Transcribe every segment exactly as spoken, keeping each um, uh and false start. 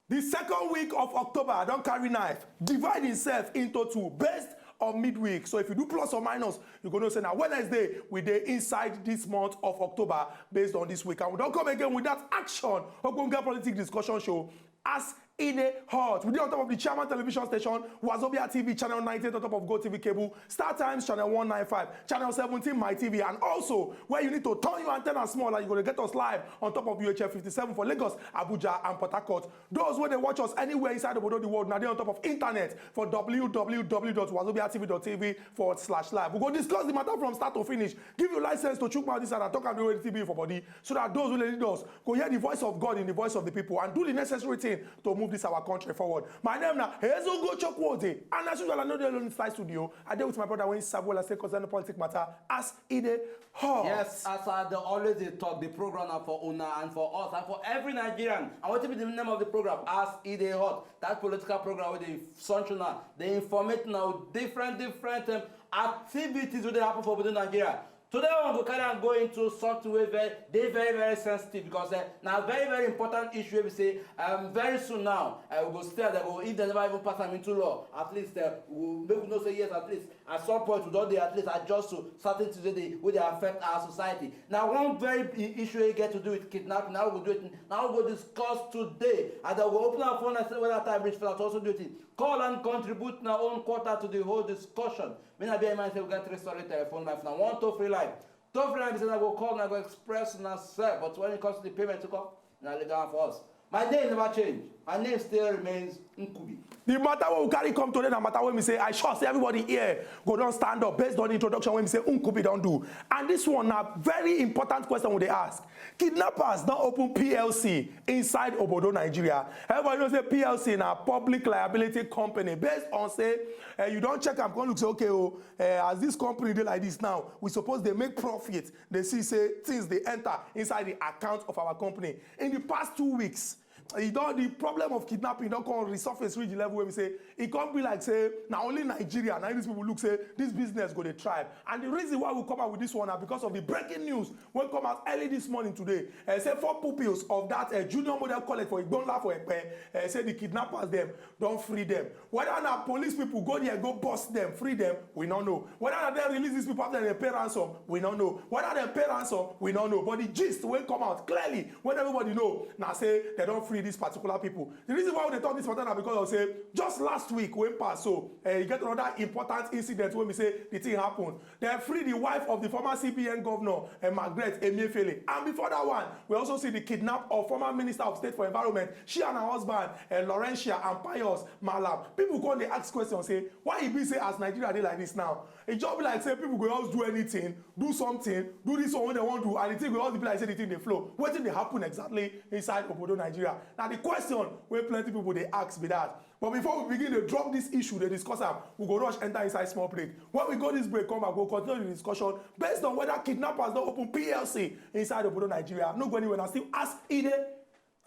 The second week of October don carry knife, divide himself into two based on midweek. So if you do plus or minus, you go know say na Wednesday we dey inside this month of October based on this week. And we don come again with that action ogbonge politic discussion show as e dey hot. We dey on top of the Chairman Television Station, Wazobia T V channel ninety-eight, on top of Go T V cable, Star Times channel one ninety-five, channel seventeen My T V, and also where you need to turn your antenna small and you go to get us live on top of U H F fifty-seven for Lagos, Abuja, and Port Harcourt. Those wey dey watch us anywhere inside obodo the world, na dey on top of internet for w w w dot wazobia t v dot t v forward slash live. We go discuss the matter from start to finish, give you license to chook mouth inside and talk am the way the thing be for body, so that those wey dey lead us go hear the voice of God in the voice of the people and do the necessary thing to move this our country forward. My name na Ezogo Chokwote, and as usual, I no dey alone inside studio. I dey with my brother wey sabi well as say concern politic matter as e dey hot. Yes, as I dey always dey talk, the program na for una and for us and for every Nigerian. And wetin be the name of the program? As e dey hot. That political program wey dey sunshine una, dey informate una with different different um, activities wey dey happen for obodo Nigeria. Today we go carry am go into something wey very dey very very sensitive because uh, na very very important issue wey be say um, very soon now uh, we go stay there go if dem never even pass am into law at least uh, we go make we know say yes at least at some point we don dey at least adjust to certain things wey dey wey dey affect our society. Na one very i- issue wey get to do with kidnapping na we go do it na we go discuss today and I go open am phone line say when that time reach for una to also do it. Call and contribute na own quarter to the whole discussion. Me na be a man say we get three solid telephone lines na one toll free line. Toll free line be say na go call na go express na sef but when it comes to the payment to come na leave that one for us. My name never change. My name still remains Nkubi. The matter wey we carry come today na matter wey be say I sure say everybody here go don stand up based on the introduction wey be say Nkubi don do. And this one na very important question we dey ask. Kidnappers don open P L C inside obodo Nigeria. Everybody know say P L C na public liability company based on say uh, you don check am come look say okay o uh, as this company dey like this now we suppose dey make profit dey see say things dey enter inside the account of our company. In the past two weeks, e don the problem of kidnapping don come resurface reach the level wey be say e come be like say na only Nigeria na these people look say this business go dey thrive. And the reason why we come out with this one na because of the breaking news wey come out early this morning today uh, say four pupils of that uh, junior model college for Igbonla for Epe uh, say the kidnappers dem don free dem. Whether na police people go there go bust dem free dem, we no know. Whether na dem release these people after dem pay ransom, we no know. Whether dem pay ransom, we no know. But the gist wey come out clearly when everybody know na say dem don free these particular people. The reason why we dey talk this matter na because of say just last week wey pass so uh, e get another important incident wey be say the thing happen. Dem free the wife of the former C B N governor uh, Margaret Emefiele, and before that one we also see the kidnap of former minister of state for environment, she and her husband uh, Laurentia and Pius Malam. People come dey ask question say why e be say as Nigeria dey like this now e just be like say people go just do anything, do something, do this one wey dem wan do and the thing go just be like say the thing dey flow. Wetin dey happen exactly inside obodo Nigeria na the question wey plenty people dey ask be that. But before we begin to drop this issue dey discuss am, we go rush enter inside small break. When we go this break come back we go continue the discussion based on whether kidnappers don open P L C inside obodo Nigeria. No go anywhere na still as e dey.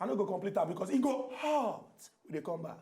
I no go complete am because e go hot. We dey come back.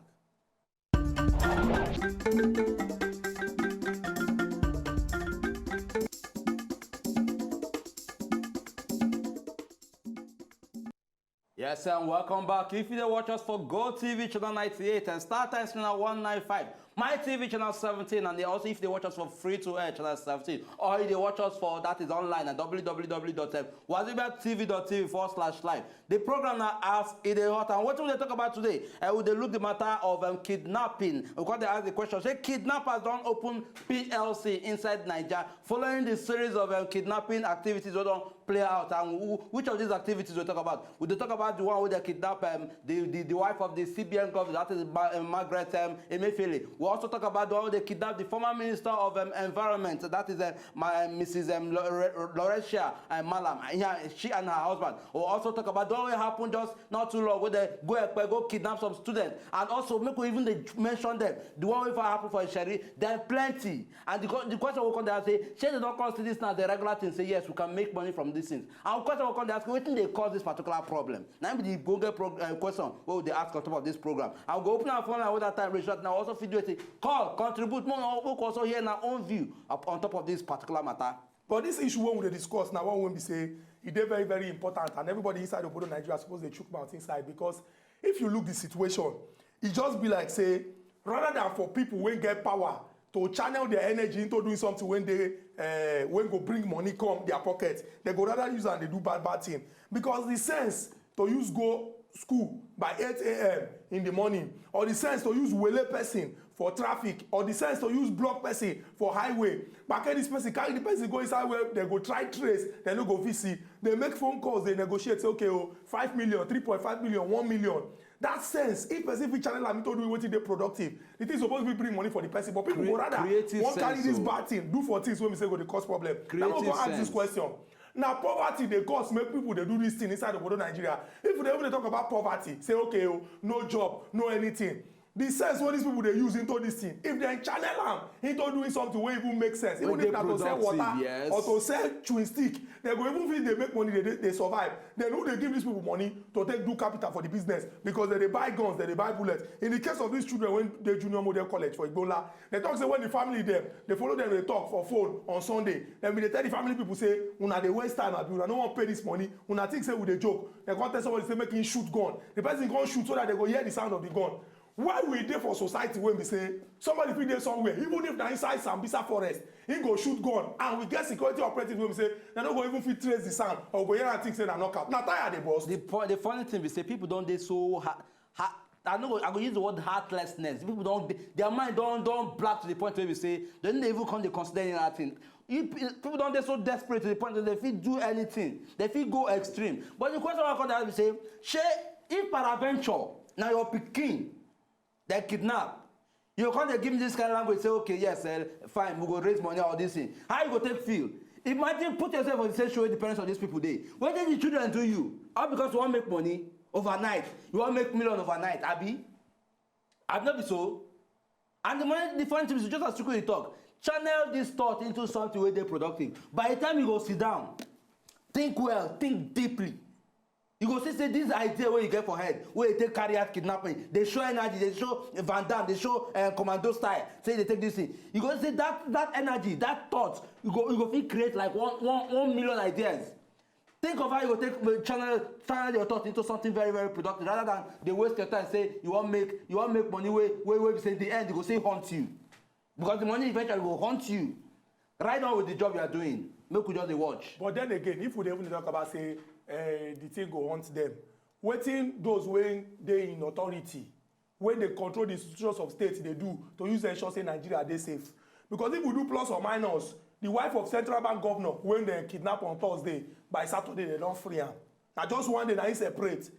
Yes, and welcome back. If you dey watch us for Go T V channel ninety-eight and Star Times channel one ninety-five, My T V channel seventeen, and they also if they watch us for free to air channel seventeen, or if they watch us for that is online at w w w dot wazobia t v dot t v forward slash live. The program now as it is hot, and what we dey talk about today? Uh, we dey look the matter of um, kidnapping. We come dey ask the question: say kidnappers don open P L C inside Naija following the series of um, kidnapping activities wey don play out, and who, which of these activities we talk about? We dey talk about the one wey dey kidnap um, the, the the wife of the C B N governor, that is Ma- um, Margaret um, Emefiele. We also talk about the one wey dey kidnap the former minister of um, environment, that is um, my, um, Missus Um, Lore- Laurentia um, Malam. Yeah, she and her husband. We also talk about the one wey happen just not too long wey dey go Ekpe go kidnap some students, and also make we even dey mention them. The one wey for happen for Isheri, dem plenty. And the, co- the question wey come dey ask say, shey dem don come see this now the regular thing say yes, we can make money from these things. And question wey come dey ask, wetin dey cause this particular problem? Na im be the ogbonge pro- uh, question wey we dey ask on top of this program. And we go open our phone line when that time reach, so that una also fit do wetin? Call, contribute, make una make we also hear una own view up, on top of this particular matter. But this issue wey we dey discuss na one wey be say e dey very very important and everybody inside obodo Nigeria suppose dey chook mouth inside because If you look the situation, e just be like say, rather than for people wey get power to channel their energy into doing something wey dey uh, wey go bring money come their pocket, they go rather use am dey do bad bad thing, because the sense to use go school by eight a.m. in the morning, or the sense to use wele person for traffic, or the sense to use block person for highway, kpake this person, carry the person go inside where they go try trace, they no go fit see, they make phone calls, they negotiate, say, okay, oh, five million, three point five million, one million. That sense, if person fit channel am into doing wetin dey productive, the thing suppose fit bring money for the person, but people go rather wan carry this bad thing do for things wey be say go dey cause problem. Now we go ask this question: na poverty dey cause make people dey do this thing inside obodo Nigeria? If we dey even dey talk about poverty, say, okay, oh, no job, no anything, the sense wey these people dey use into this thing, if dem channel am into doing something wey even make sense, even if na to sell water or to sell chewing stick, dem go even fit dey make money, dey dey survive. Then who dey give these people money to take do capital for the business? Because dem dey buy guns, dem dey buy bullets. In the case of these children wey dey junior model college for Igbola, dem talk say when the family dem dey follow dem dey talk for phone on Sunday, dem bin dey tell the family people say, una dey waste time, abi una no wan pay this money, una think say we dey joke. Dem come tell somebody say make him shoot gun, the person come shoot so that dem go hear the sound of the gun. Why we dey for society wey be say somebody fit dey somewhere, even if na inside Sambisa forest, he go shoot gun, and we get security operatives wey be say dem no go even fit trace the sound or go hear and think say na knockout? Na tire dey burst. The, po- the funny thing be say people don dey so ha- ha- I no go I go use the word heartlessness. People don dey- their mind don don black to the point where we say they no dey even come dey consider any other thing. If pe- people don dey so desperate to the point that they fit do anything, they fit go extreme. But the question I come dey ask be say, shey if paraventure na your pikin dem kidnap, you come dey give me this kind of language, say, okay, yes, eh, fine, we go raise money, all this thing. How you go take feel? Imagine, put yourself for the same shoe wey the parents of these people dey. Wetin the children do you? All because you wan make money overnight, you wan make million overnight, abi? Abi no be so? And the money, the funny thing is, just as Chukwu dey talk, channel this thought into something wey dey productive. By the time you go sit down, think well, think deeply, you go see say this idea wey you get for head, wey you take carry out kidnapping, dey show energy, dey show Van Damme, dey show uh, commando style, say you dey take this thing. You go see that that energy, that thought, you go you go fit create like one one one million ideas. Think of how you go take uh, channel channel your thought into something very very productive, rather than dey waste your time say you wan make you wan make money wey wey wey be say the end e go still haunt you, because the money eventually go haunt you. Right on with the job you are doing, make we just dey watch. But then again, if we dey even dey talk about say uh, the thing go haunt them, wetin those wey dey in authority, wey dey control the institutions of state dey do to use ensure say Nigeria dey safe? Because if we do plus or minus, the wife of central bank governor wey dem kidnap on Thursday, by Saturday dem don free am. Na just one day na him separate.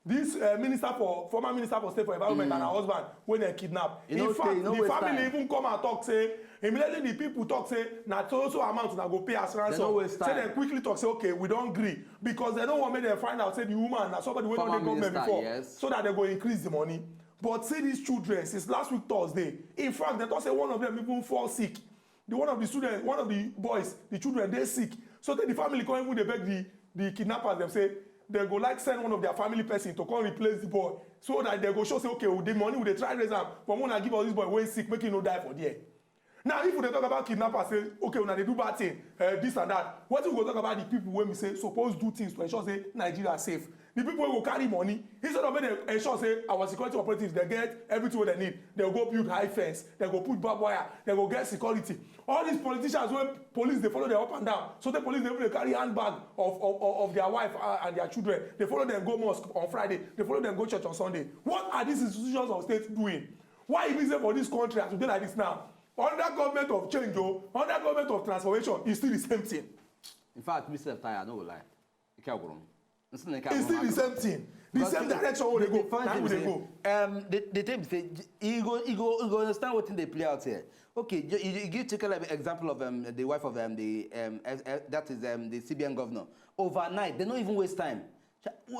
This uh, minister for former minister for state for environment and her husband wey dem kidnap, in fact the family even come and talk say, immediately the people talk say na so so amount una go pay as ransom, say dem quickly talk say, okay, we don gree, because dem no wan make dem find out say the woman na somebody wey don dey government before, so that dem go increase the money. But see these children, since last week Thursday, in fact dem talk say one of them even fall sick. The one of the students, one of the boys, the children dey sick, so tey the family come even dey beg the the kidnappers dem say dem go like send one of their family person to come replace the boy, so that dem go show say, okay, the money we dey try raise am, but make una give us this boy wey sick, make he no die for there. Now if we dey talk about kidnappers, say, okay, una dey do bad thing, uh, this and that, wetin we go talk about the people wey be say suppose do things to ensure say Nigeria safe? The people wey go carry money, instead of make dem ensure say our security operatives dem get everything wey dem need, dem go build high fence, dem go put barbed wire, dem go get security. All these politicians wey police dey follow dem up and down, so the police dey even dey carry handbag of of of their wife uh, and their children, dey follow dem go mosque on Friday, dey follow dem go church on Sunday. What are these institutions of state doing? Why e be say for this country, as we dey like this now, under government of change o, under government of transformation, e still the same thing? In fact, me sef tire, I no go lie. Ike agwụrụ m. Nsị na ike agwụrụ m. It's still the same thing. The same direction wey dey go, na we dey go. Um, the, the thing be say, you go, you go, you go understand wetin dey play out here. Okay, you, you give take like example of um, the wife of um, the um, eh, eh, that is um, the C B N governor. Overnight, they no even waste time.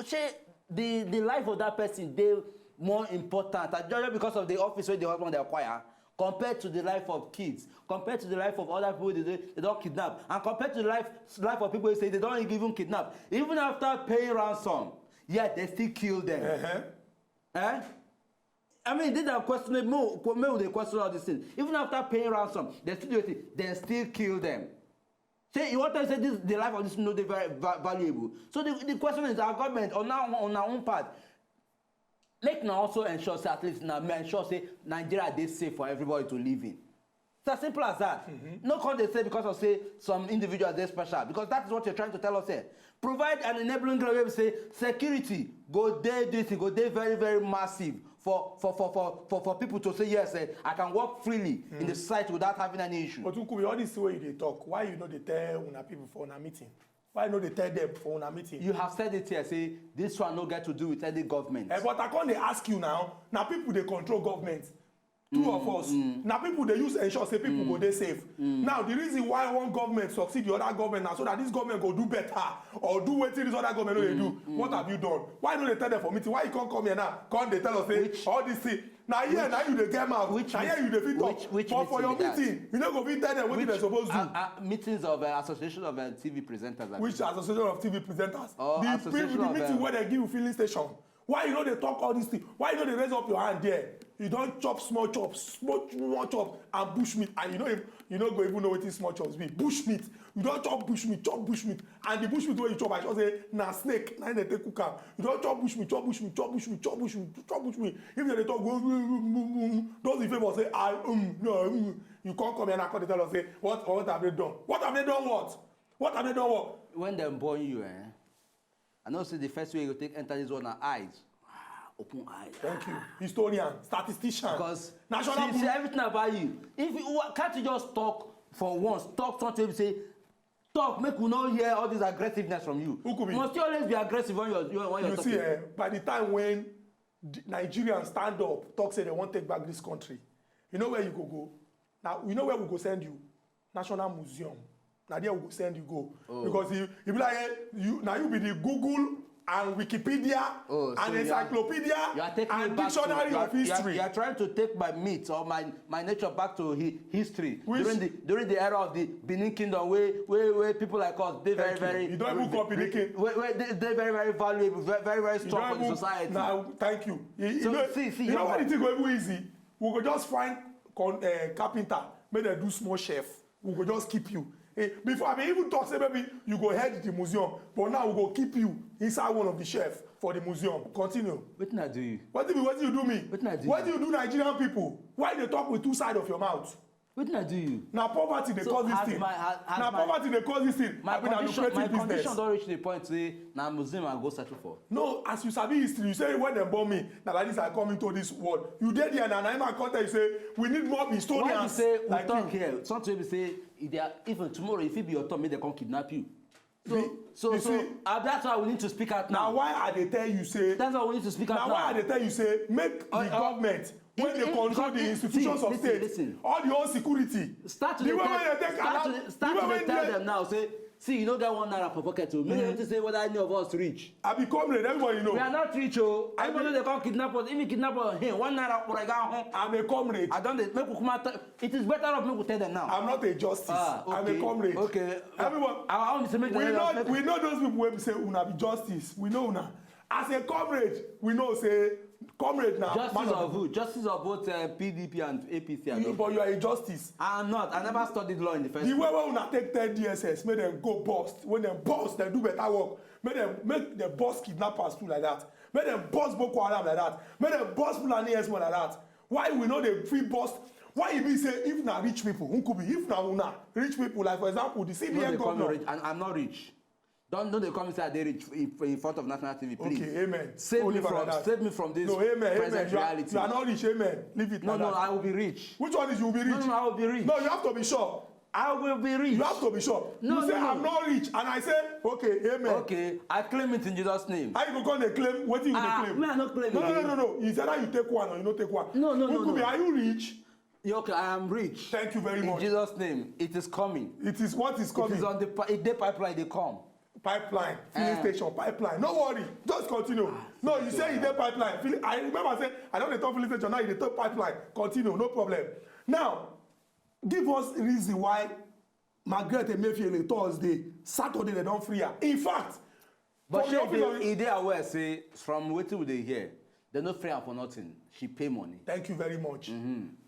Shey the the life of that person dey more important, uh, just because of the office wey the husband dey acquire, compared to the life of kids, compared to the life of other people they dey they don kidnap, and compared to the life life of people wey say they don even kidnap, even after paying ransom, yet they still kill them. Uh-huh. Eh? I mean, these are questionable. Make we dey question all these things. Even after paying ransom, they still do it. They still kill them. Say you want to say this the life of this no dey very va- valuable. So the, the question is, our government on our on our own part, Make na also ensure say at least na ensure say Nigeria dey safe for everybody to live in. It's as simple as that. Mm-hmm. No come dey say because of say some individuals dey special, because that is what you're trying to tell us here. Provide an enabling ground where we say security go dey this, e go dey very, very massive for for for for for, for people to say yes, eh, I can work freely in the society without having any issue. But Ukube, all this way you dey talk, why you no dey tell una people for una meeting? Why you no dey tell them for una meeting? You have said it here, say this one no get to do with any government. Eh, but I come dey ask you now, na people dey control government. Two of us. Na people dey use ensure say people go dey safe. Now, the reason why one government succeed the other government na so that this government go do better or do wetin this other government no dey do. What have you done? Why you no dey tell them for meeting? Why you come come here now? Come dey tell us say all this thing. Na here na you dey get mouth. Na here you dey fit talk. But for your meeting, you no go fit tell them wetin dem suppose do. Uh, uh, meetings of uh, association of uh, T V presenters. Which association of T V presenters? The people, the meeting where they give you filling station. Why you no dey talk all this thing? Why you no dey raise up your hand there? You don chop small chops, small small chops and bush meat, and you no even, you no go even know wetin small chops be. Bush meat. You don chop bush meat, chop bush meat, and the bush meat wey you chop, I sure say na snake na im dey take cook am. You don chop bush meat, chop bush meat, chop bush meat, chop bush meat, chop bush meat. If dem dey talk, those in favour say I um no um. You come come here now, come dey tell us say what what have they done? What have they done? What what have they done? What? When dem born you, eh? I know say the first way you go take enter this world na eyes. Ah, open eyes. Thank you. Historian, statistician, because national see, see everything about you. If you wa- can't you just talk for once, talk something, say talk, make we no hear all this aggressiveness from you. Ukubi. You must you always be aggressive when you're when you're You talking. See, eh, by the time when the Nigerians stand up, talk say they wan take back this country, you know where you go go? Now you know where we go send you? National Museum. Na there we go send you go. Oh. Because you, you be like eh, you now you be the Google and Wikipedia Oh, and so you are- encyclopedia you are taking and it back to- dictionary you are- of you are- history. You are trying to take my myth or my my nature back to hi- history Which- during the during the era of the Benin Kingdom, where where where people like us dey very Thank you. very You don't even call Benin King. Where, where they, they very very valuable, very very very You strong don't for the even society. Now, thank you. You, you So, know, see, see, you know you're what right. The thing go even easy? We go just find con, uh, carpenter, make dem do small shelf. We go just keep you. Eh, before I bin even talk say maybe you go head the museum, but now we go keep you inside one of the shelf for the museum. Continue. Wetin I do you? Wetin be wetin you do me? Wetin I do Wetin you? You do Nigerian people? Why you dey talk with two side of your mouth? Wetin I do you? Na poverty dey So cause this has thing. My- has- has Na my- poverty dey cause this thing. My Abi na condition, my lucrative condition business. Don reach the point say na museum I go settle for. No, as you sabi history, you say when dem born me, na like this I come into this world. You dey there na na him I come tell you say we need more historians. Why you say we like talk you. Here? Something wey be say e dey even tomorrow e fit be your turn make dem come kidnap you. So You- so you so see- uh, that's why we need to speak out Na now. Why I dey tell you say That's why we need to speak out Na now. Why I dey tell you say make Uh, the uh, government if- when they if- control if- the if- institutions see, of listen, state, listen. All the whole security, Start to the dey way tell, wey they take start allow, to, start the to way dey wey tell they- them now. Say, see, you no get one naira for pocket. So, make you say whether any of us rich. I be comrade, everybody know. We are not rich, oh. I Everybody be- They come kidnap us. If you kidnap us, hey, one naira for a guy home. I'm a comrade. I don't dey- make we come out. It is better off make we tell them now. I'm not a justice. Ah, I'm a okay, comrade. Okay. Everyone, Our own is to make we the know, make we know those people wey be say una be justice. We know una. As a comrade, we know say comrade na Justice man of of who? Justice of both uh, P D P and A P C. I You, don't- but you are a justice. I'm not. I never studied law in the first The place. Way wey una take tell D S S, make dem go bust. When dem bust, dem do better work. Make dem make dem bust kidnappers too like that. Make dem bust Boko Haram like that. Make dem bust Fulani S M like that. Why we no dey fit bust? Why e be say if na rich people, Nkubi, if na una rich people, like for example, the No, C B N they call me governor. Rich. I'm, I'm not rich. Don't no, they come inside. They rich in, in front of national T V. Please. Okay, amen. Save We'll me leave it from like that. Save me from this No, amen, present amen. You are, reality. You are not rich, amen. Leave it No, like no, that. I will be rich. Which one is you will be rich? No, no, I will be rich. No, you have to be sure. I will be rich. You have to be sure. No, You say no, no. I'm not rich, and I say okay, amen. Okay, I claim it in Jesus' name. How you go come dey claim? What you Ah, dey claim? Me, I not claim No, no, again. No, no, no. Is either you take one or you no take one. No, no, no, Nkubi, no. Are you rich? Yeah, okay, I am rich. Thank you very In much. Jesus' name, it is coming. It is what is It coming. Is on the pi- it dey pipeline. They come. Pipeline, filling Eh. Station, pipeline. No worry, just continue. Ah, No, you say you dey pipeline. Feel- I remember say I don dey talk filling station. Now you dey talk pipeline. Continue, no problem. Now, give us reason why Margaret Emefiele Thursday, Saturday they don free her. In fact, But from the she office dey of e dey aware say from wetin we dey hear, dem no free am for nothing. She pay money. Thank you very much.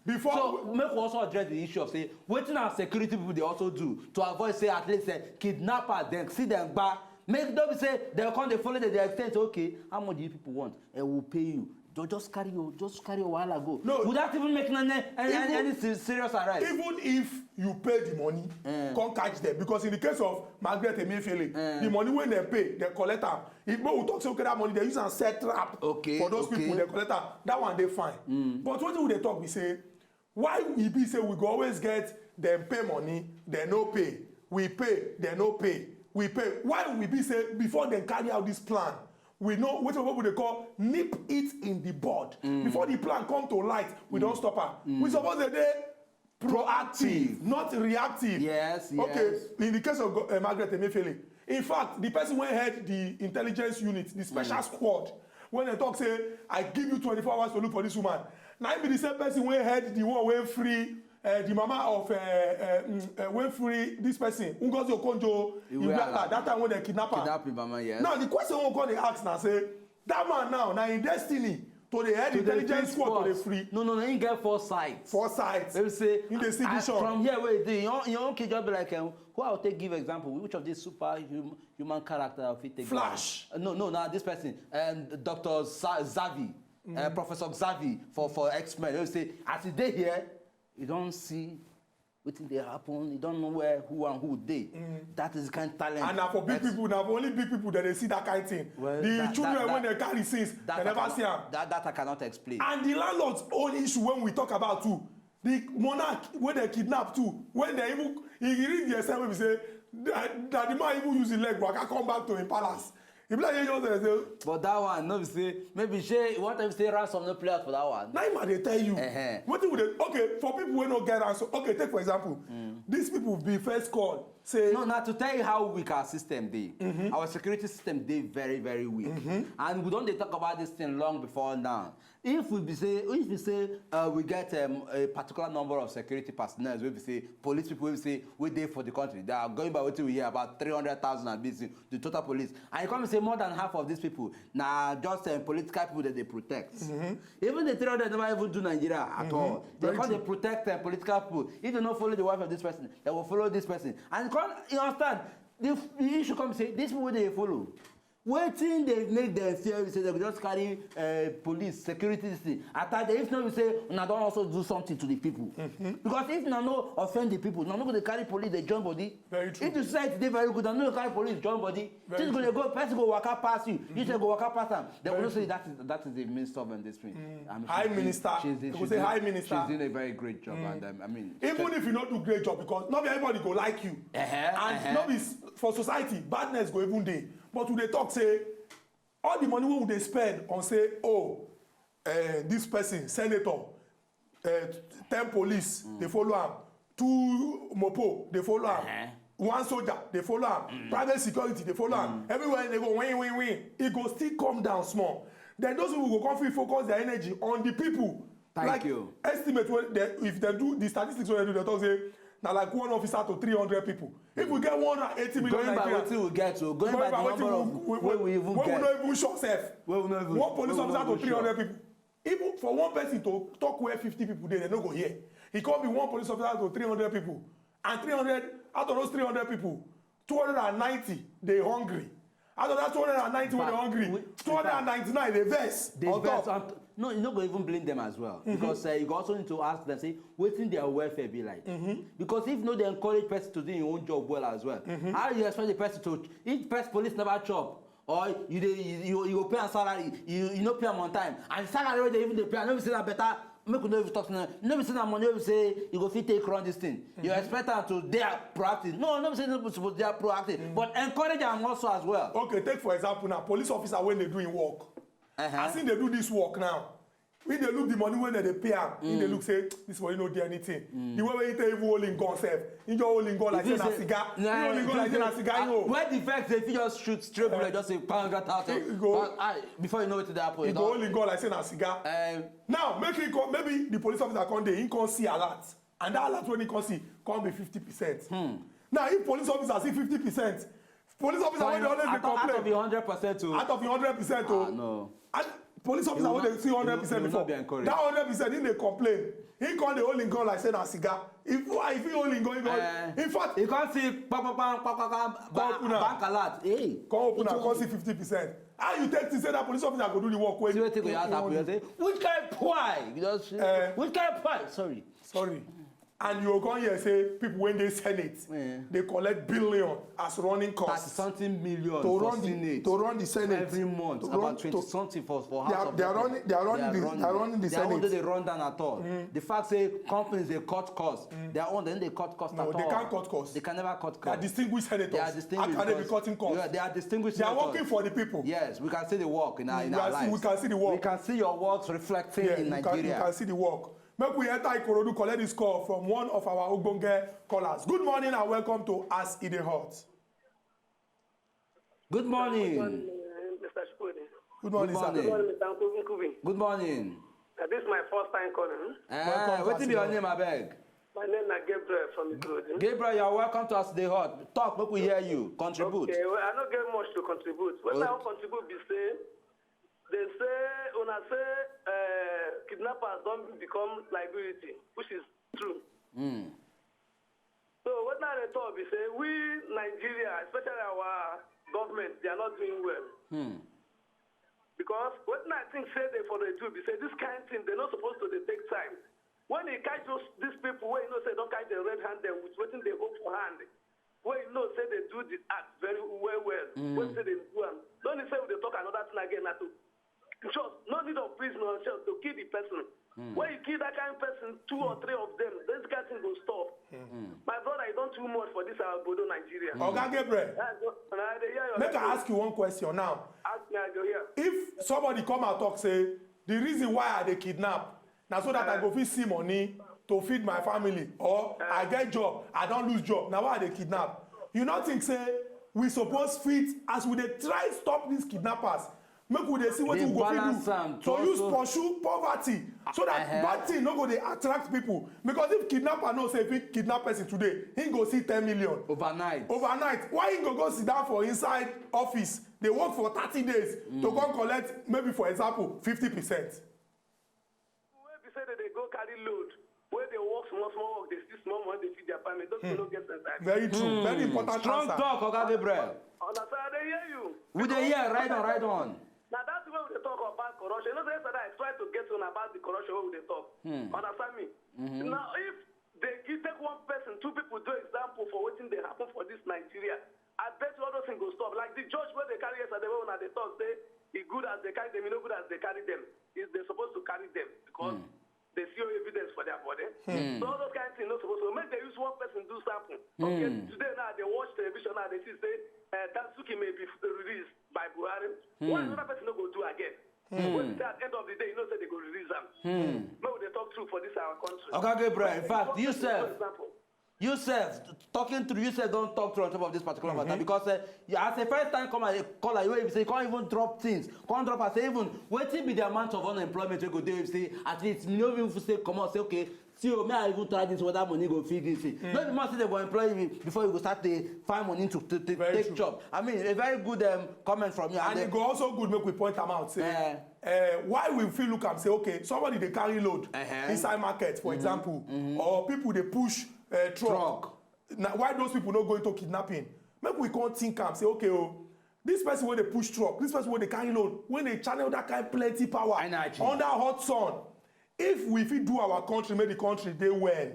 Before So make we also address the issue of say wetin our security people dey also do to avoid say at least eh, kidnappers dem see dem gba. Make no be say dem come dey follow dem dey extend say okay, how much do you people want? And we will pay you. They'll just carry you, just carry your wahala go. No. Without even making any any, any, Even- any se- serious arrest. Even if you pay the money, Eh. come catch them, because in the case of Margaret Emefiele, Eh. the money when they pay, they collect am. If we talk say, okay, that money they use and set trap Okay, for those okay. people, they collect am. That one they fine. But what we they talk, we say, why we be say we go always get them pay money, they no pay, we pay, they no pay, we pay. Why we be say before they carry out this plan, we know what people they call nip it in the bud. Before the plan come to light, we don't stop am. We suppose the day proactive, not reactive. Yes, Okay, yes. In the case of uh, Margaret Emefiele, in fact, the person when head the intelligence unit, the special squad, when they talk say, I give you twenty-four hours to look for this woman. Now be the same person when head the one when free uh, the mama of uh, uh, mm, uh, when free this person, Ngozi Okonjo Iweala. Iweala, that time when they kidnap her. Kidnap him, mama, yes. Now the question we come dey ask now say, that man now, now in destiny to the head To the intelligence free squad to the squad. Free. No, no, no, he get foresight. Foresight. They will say, In the I- situation. From here where they, you don't, you don't keep just be like, um, who I will take give example, which of these super hum, human character I fit take? Flash. Uh, no, no, now this person, um, Doctor Za- Xavi, uh, Professor Xavi for, for X-Men. They will say, as he dey here, you don't see wetin dey happen, you don't know where, who and who dey. That is the kind of talent. And now for big Ex- people, now for only big people that they see that kind of thing. Well, the that- children that- when that- they carry since, that they I never cannot- see them. That, that I cannot explain. And the landlord's own issue when we talk about too, the monarch when they kidnap too, when they even he reach the extent when we say that, that the man even use his leg waka come back to him palace. He be like, "Hey, just say, But that one, no be say, maybe say, what if say ransom no play out for that one? Now him I dey tell you. Uh-huh. What we dey, okay, for people wey no get ransom, okay, take for example, these people be first call, say, No, now to tell you how weak our system dey. Our security system dey very, very weak. And we don't dey talk about this thing long before now. If we be say, if we say uh, we get um, a particular number of security personnel, we be say police people, we say we dey for the country. They are going by what we hear about three hundred thousand and busy, the total police. And you come and say more than half of these people now just um, political people that they protect. Even the three hundred never even do Nigeria at all. They Very come true. They protect uh, political people. If they don't follow the wife of this person, they will follow this person. And come, you understand? The, the issue come say these people they follow. Wetin dey make dem fear be say dem go just carry uh, police, security, this thing, attack dem. If not, we say una don also do something to the people. Because if una no offend the people, una no go dey carry police dey join body. Very true. If the society dey very good, una no go carry police join body. Very Things go true. Dey go, person go waka pass you. You say go waka pass am. Then we Very know say true. That is that is the main stubborn this thing. I mean, High she's doing- minister. She's, doing- They go she's say doing- high minister. She's doing a very great job, and um, I mean, Even if you no do great job, because not everybody go like you. Uh-huh, And uh-huh. Not be s- for society, badness go even dey. But we dey talk say all the money wey we dey spend on say, oh, uh, this person senator, uh, ten police dey follow am, two mopo dey follow am, Uh-huh. one soldier dey follow am, private security dey follow am, everywhere they go win win win, e go still come down small. Then those people go come fit focus their energy on the people. Thank Like, you. Estimate wey they, if they do the statistics wey they do, they talk say na like one officer to three hundred people. If we get one hundred eighty million Going by Nigerians, wetin we get, so going by the number of we, wey we even we get. no even show sef. Wey we no even- One police wey we no officer to even show. three hundred people. Even for one person to talk where fifty people dey, they no go hear. E come be one police officer to three hundred people, and three hundred out of those three hundred people, two hundred and ninety dey hungry. Out of that two hundred and ninety wey dey But hungry, we- two hundred and ninety-nine dey vex. Dey On vex top. on t- no, you no go even blame them as well, because uh, you go also need to ask them say wetin their welfare be like. Because if no dey encourage person to do your own job well as well, how you expect the person to, if person police never chop, or you dey you, you, you go pay am salary, you, you no pay am on time, and salary wey dey even dey pay am no be say na better. Make we no even talk say na no be say na money wey be say you go fit take run this thing. You expect am to dey proactive. No, no be say no suppose dey proactive, but encourage am also as well. Okay, take for example now, police officer wey dey do im work. Uh-huh. As im dey do this work now, we dey look the money wey dem dey pay am. He dey look say this money no dey anything. The way wey he take even hold im gun sef, he just hold im gun like say na cigar. He hold im gun like say na cigar. He hold. Where the vex dey fit just shoot straight bullet, just say five hundred thousand. He go- Ah, before you know wetin dey happen, He you go don- hold im gun like say na cigar. Um, Now make him come, maybe the police officer come dey, he come see alert, and that alert wey he come see come be fifty percent. Now if police officer see fifty percent, police officer wey dey always dey out of- out of complain the hundred percent o. Out of the hundred percent Ah, o. No. And police officer You wey will dey see hundred not- you percent will before, not be encouraged. That hundred percent he dey complain. He come dey hold him gun like say na cigar. If if he hold him gun, he go. Eh, In fact, you can't see pam pam pam pam pam pam Come open am. Bank alert. Hey. Come open am, come see fifty percent. How you take to say that police officer go do the work when See wetin go just happen. You say, which kind pie? You just, Eh. Which kind pie? Sorry. Sorry. And you go come here say people wey dey Senate Eh. dey collect billion as running Thirty costs something million to for run the Senate to run the Senate every month. to About run- twenty to- something for for they House are of they are Rep. running they are running the they are running the Their own no Senate. dey run down at all. The fact say companies dey cut costs, their own dem dey cut costs No, at they all. Can't cut costs. They can never cut costs. They are distinguished senators. They are distinguished. How can they be Because- cutting costs? Yeah, they are distinguished. They are Senators. Working for the people. Yes, we can see the work in our, in We our can see- lives. we can see the work. We can see your works reflecting Yeah, in you can, Nigeria. You can see the work. Make we enter Ikorodu, collect this call from one of our ogbonge callers. Good morning and welcome to As E Dey Hot. Good morning. Mister Shukuri. Good morning, Good sir. morning. Good morning, Mister Nkubin Kubin. Good morning. Uh, this is my first time calling. Eh, Welcome to wetin be your Arsenal. Name, abeg? My name is Gabriel from Ikorodu. Gabriel, you are welcome to As E Dey Hot. Talk, make we hear you. Contribute. Okay, well, I don't get much to contribute. What I Okay. want to contribute be say, they say, una say, uh, kidnappers don't become liability, which is true. Mm. So what I dey talk be say we Nigeria, especially our government, they are not doing well. Hmm. Because what I think say they for the do be say this kind thing they not supposed to dey take time. When they catch those these people where you know say don't catch the red hand them with wetin they hold for hand, where you know say they do the act very well well. When say they do am, don't you say we dey talk another thing again na to just no need of prison or shelter to kill the person. When you kill that kind of person, two or three of them, this kind thing go stop. My brother, you don't too much for this our Bodo Nigeria. Oga Gabriel, That's what, and I dey hear your make I message. Ask you one question now. Ask me, I go here. If somebody come and talk say the reason why I dey kidnap na so that I go fit see money to feed my family or I get job, I don lose job, na why I dey kidnap. You no think say we suppose fit as we dey try stop these kidnappers, make we dey see wetin Dey we go balance fit am do to to use also pursue poverty so that Uh-huh. bad thing no go dey attract people, because if kidnapper know say if he kidnap person today he go see ten million Overnight. Overnight, why he go go sit down for inside office dey work for thirty days to come collect maybe for example fifty percent. Wey be say they dey go carry load, wey dey work small small work, they see small money, they feed their family. Those people no get sense. Very true, very important Strong answer. Talk, Oga Gabriel. Understand? I dey hear you. We dey hear. Right on, right on. Now that's the way we dey talk about corruption. You know, say yesterday I try to get on about the corruption wey we dey talk. Understand me? Now if they give take one person, two people do example for wetin dey happen for this Nigeria, I bet you all those things go stop. Like the judge wey they carry yesterday, wey una dey talk say e good as they carry them, e no good as they carry them. Is they supposed to carry them because they see evidence for their body. So all those kind of things no supposed to make they use one person do sample. Okay, today now they watch television now they see say uh, Dansuki may be released by Buhari. What another person no go do again? When at the end of the day, you know say they go release them. No, they talk true for this our country. Oga Gabriel, in fact, One you person, sef, for example, you sef, talking through, you sef don talk through on top of this particular matter because uh, you, as a first time caller, caller, you wey be say you can't even drop things, can't drop and say even wetin be the amount of unemployment wey go dey wey be say at least you no even say comot say okay see o may I even try this whether money go fit this thing. No be man say dem go employ you before you go start dey find money to to to Very take true. Chop. I mean a very good um, comment from you. And then- e go also good make we point am out say Eh. uh, why we fit look am say okay somebody dey carry load Uh-huh. inside market for example or people dey push uh, truck. Truck. Na why those people no go into kidnapping? Make we come think am say okay o, this person wey dey push truck, this person wey dey carry load, wey dey channel that kind plenty power Energy. Under hot sun. If we fit do our country make the country dey well,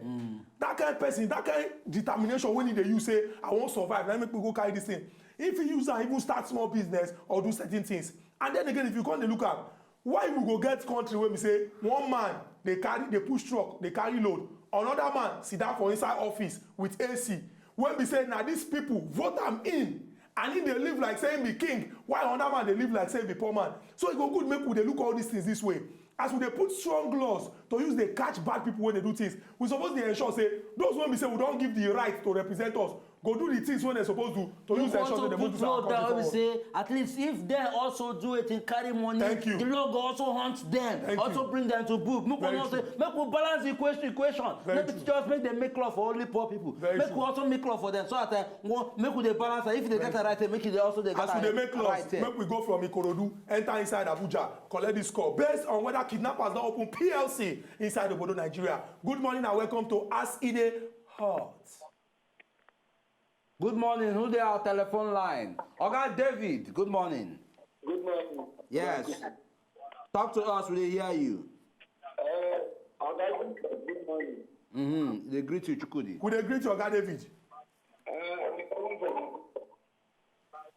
that kind person, that kind determination wey he dey use say I wan survive na make we go carry this thing. If he use am even start small business or do certain things, and then again if you come dey look am, why we go get country wey be say one man dey carry dey push truck dey carry load, another man sit down for inside office with A C, wey be say na these people vote am in and he dey live like say he be king while another man dey live like say he be poor man. So e go good make we dey look all these things this way. As we dey put strong laws to use dey catch bad people wey dey do things, we suppose dey ensure say those wey be say we don give the right to represent us go do the things wey dem suppose do to use You ensure say want to dem go put do our law down country wey be forward. Say at least if dem also do wetin carry money Thank you. The law go also hunt dem Thank also you. Bring dem to book make we Very know say true. Make we balance the equation equation Very no be true. Just make dem make law for only poor people Very make true. We also make law for dem so that uh, one, make we dey balance am if you dey get a right thing make you dey also dey get As we a dey make laws, right thing. Make we go from Ikorodu enter inside Abuja, collect this call based on whether kidnappers don open P L C inside Obodo Nigeria. Good morning and welcome to As E Dey Hot. Good morning, who dey our telephone line? Oga David, good morning. Good Yes. Talk to us, we dey hear you. Uh, Oga, good morning. Mm-hmm. They greet you, Chukwudi. We dey greet you, Oga David. Uh, I'm calling from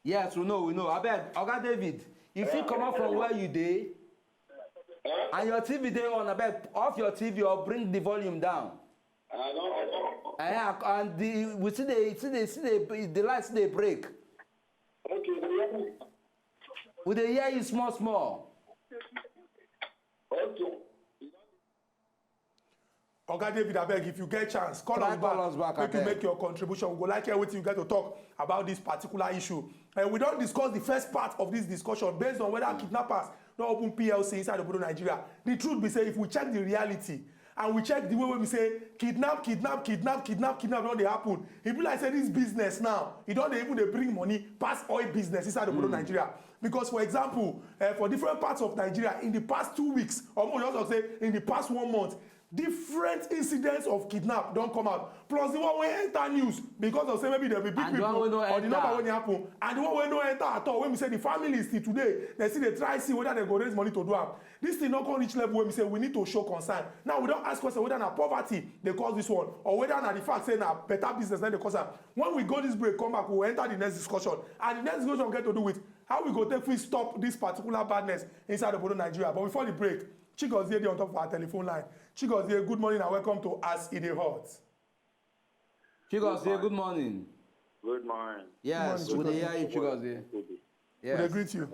Yes, we know, we know. Abeg, Oga David, if you come out from where you dey, and your T V dey on, abeg, off your T V or bring the volume down. I don't. Eh, and the, we see the, see the, see the, the light still dey break. Okay, do you hear me? We dey hear you small, small. Okay. Oga David, abeg, if you get chance, call Try us call back. us back, Make you abeg. Make your contribution. We go like hear wetin you get to talk about this particular issue. And we don discuss the first part of this discussion based on whether kidnappers don open P L C inside obodo Nigeria. The truth be say, if we check the reality and we check the way wey we say kidnap, kidnap, kidnap, kidnap, kidnap don dey happen, e be like say this business now, e don dey even dey bring money pass oil business inside obodo Nigeria. Because, for example, uh, for different parts of Nigeria, in the past two weeks, or more just say in the past one month, different incidents of kidnap don come out, plus the one wey enter news because of say maybe dem be big And the people one wey no or the number enter. Wey dey happen, and the one wey no enter at all, wey be say the families till today, dem still dey try see whether dem go raise money to do am. This thing no come reach level wey be say we need to show concern. Now we don ask question whether na poverty dey cause this one, or whether na the fact say na better business na dey cause am. When we go this break, come back, we go enter the next discussion, and the next discussion get to do with how we go take fit stop this particular badness inside obodo Nigeria. But before the break, Chigozie dey on top of our telephone line. Chigozie, good morning and welcome to As E Dey Hot. Chigozie, good morning. Good morning. Yes, Good we dey morning. Hear you, Chigozie. We dey Yes. Greet you.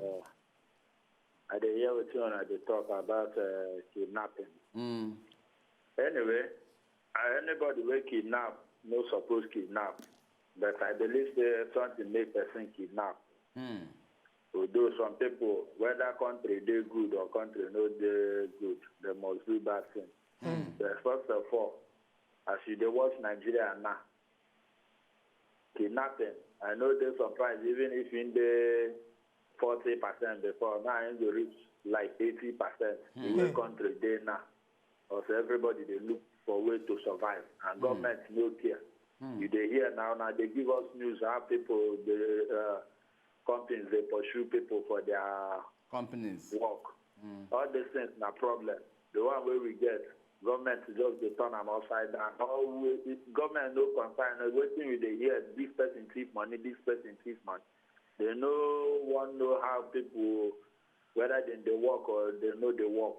I dey hear wetin una dey talk about uh, kidnapping. Mm. Anyway, uh, anybody wey kidnap no suppose kidnap. But I believe say something make person kidnap. Mm. Although some people, whether country dey good or country no dey good, they must do bad thing. But first of all, as you dey watch Nigeria now, kidnapping, I no dey surprised even if e dey forty percent before, now e go reach like eighty percent the way country dey now. Because everybody dey look for way to survive and government no care. You dey hear now, now dey give us news how people, the uh, companies dey pursue people for their Companies. work. All these things na problem. The one wey we get, government just dey turn am upside down. All we, government no concern. Wetin we dey hear, this person thief money, this person thief money. They no wan know how people, whether dem dey work or dem no dey work.